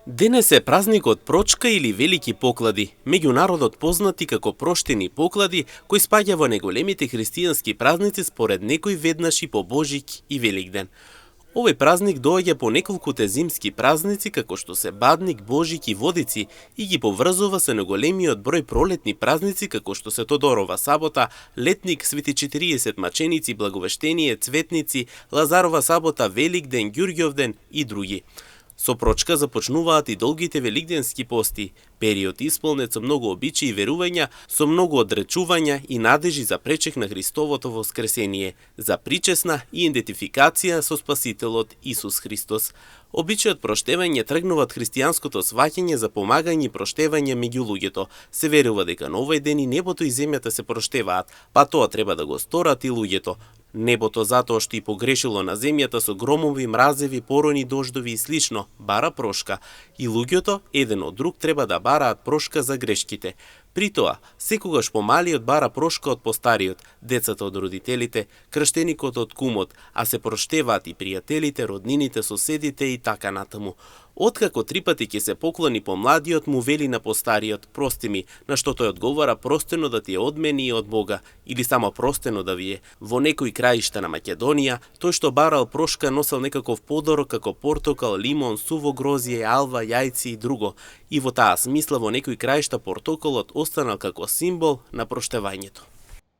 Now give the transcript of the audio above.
Денес е празникот Прочка или Велики поклади, меѓу народот познати како проштени поклади, кој спаѓа во неголемите христијански празници според некој веднаш и по Божик и Великден. Овој празник доаѓа по неколкуте зимски празници како што се Бадник, Божик и Водици и ги поврзува со неголемиот број пролетни празници како што се Тодорова сабота, Летник, Свети 40 маченици, Благовештение, Цветници, Лазарова сабота, Великден, Ѓурѓовден и други. Со Прочка започнуваат и долгите великденски пости, период исполнет со многу обичаи и верувања, со многу одречувања и надежи за пречек на Христовото воскресение, за причесна и идентификација со Спасителот Исус Христос. Обичајот проштевање тргнува од христијанското сваќање за помагање и проштевање меѓу луѓето. Се верува дека на овој ден и небото и земјата се проштеваат, па тоа треба да го сторат и луѓето. Небото затоа што и погрешило на земјата со громови, мразеви, порони, дождови и слично, бара прошка. И луѓето, еден од друг, треба да бараат прошка за грешките. При тоа, секогаш помалиот бара прошка од постариот, децата од родителите, крштеникот од кумот, а се проштеваат и пријателите, роднините, соседите и така натаму. Откако 3 пати ќе се поклони помладиот, му вели на постариот: прости ми, на што тој одговара: простено да ти е од мене и од Бога, или само простено да ви е. Во некои краишта на Македонија, тој што барал прошка носел некаков подорок како портокал, лимон, суво грозје, алва, јајци и друго. И во таа смисла во некои краишта портокалот останал како символ на проштевањето.